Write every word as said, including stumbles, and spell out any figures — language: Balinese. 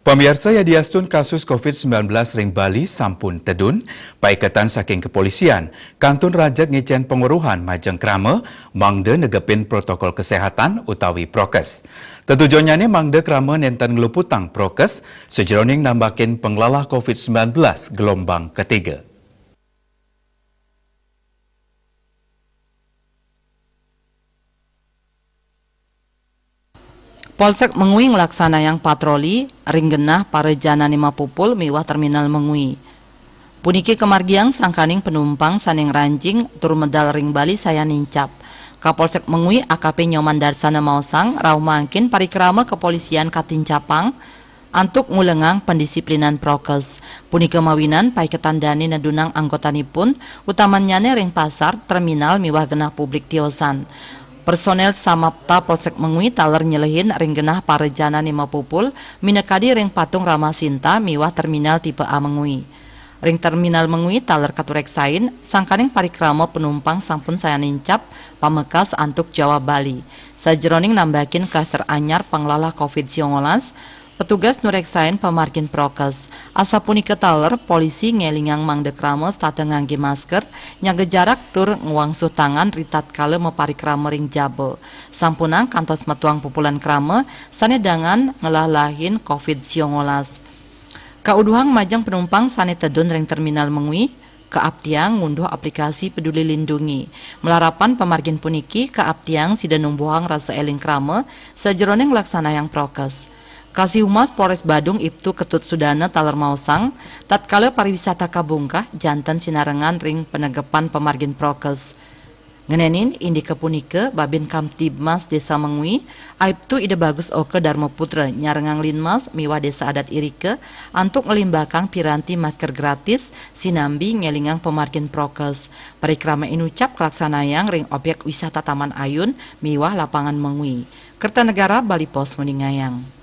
Pamiarsa, yadiastun kasus covid sembilan belas ring Bali sampun tedun, paiketan saking kepolisian kantun rajeg ngicen panguruhan majeng krama mangda negepin protokol kesehatan utawi prokes. Tetujonnyane mangda krama nenten ngluputang prokes sajeroning nambakin panglalah covid sembilan belas gelombang ketiga. Polsek Mengwi nglaksanayang patroli ring genah parajanane mapupul miwah terminal Mengwi. Puniki kamargiang sangkaning panumpang sane ngranjing tur medal ring Bali sayan nincap. Kapolsek Mengwi A K P Nyoman Darsana maosang, rauh mangkin parikrama kepolisian katincapang antuk ngulengang pendisiplinan prokes. Punika mawinan paiketan dane nedunang anggotanipun, utamannyane ring pasar, terminal miwah genah publik tiosan. Personel Samapta Polsek Mengwi taler nyelehin ring genah parajanane mapupul minakadi ring Patung Rama Sinta miwah terminal tipe A Mengwi. Ring terminal Mengwi taler katureksain, sangkaning parikrama panumpang sampun sayan nincap pamekas antuk Jawa Bali. Sajeroning nambakin klaster anyar panglalah covid sembilan belas, petugas nureksain pamargin prokes. Asapunika taler, polisi ngelingang mangda krama setata ngangge masker, nyaga jarak tur ngwangsuh tangan ritatkala maparikrama ring jaba. Sampunang kantos metuang pupulan krama sane dangan ngelalahin covid sembilan belas. Kauduhang majeng panumpang sane tedun ring terminal Mengwi, kaaptiang ngunduh aplikasi Peduli Lindungi. Malarapan pamargin puniki, kaaptiang sida numbuhang rasa eling krama sajeroning nglaksanayang prokes. Kasih Humas Polres Badung Ibtu Ketut Sudana taler maosang, tatkala pariwisata kabungkah, janten sinarengan ring panegepan pamargin prokes. Ngenenin indike punika, Babin Kamtibmas Desa Mengwi, Aibtu Ida Bagus Oka Darma Putra, nyarengang Linmas miwah Desa Adat irika antuk nglimbakang piranti masker gratis, sinambi ngelingang pamargin prokes. Parikrama inucap kalaksanayang ring objek wisata Taman Ayun miwah Lapangan Mengwi. Kertanegara Bali Post nguningayang.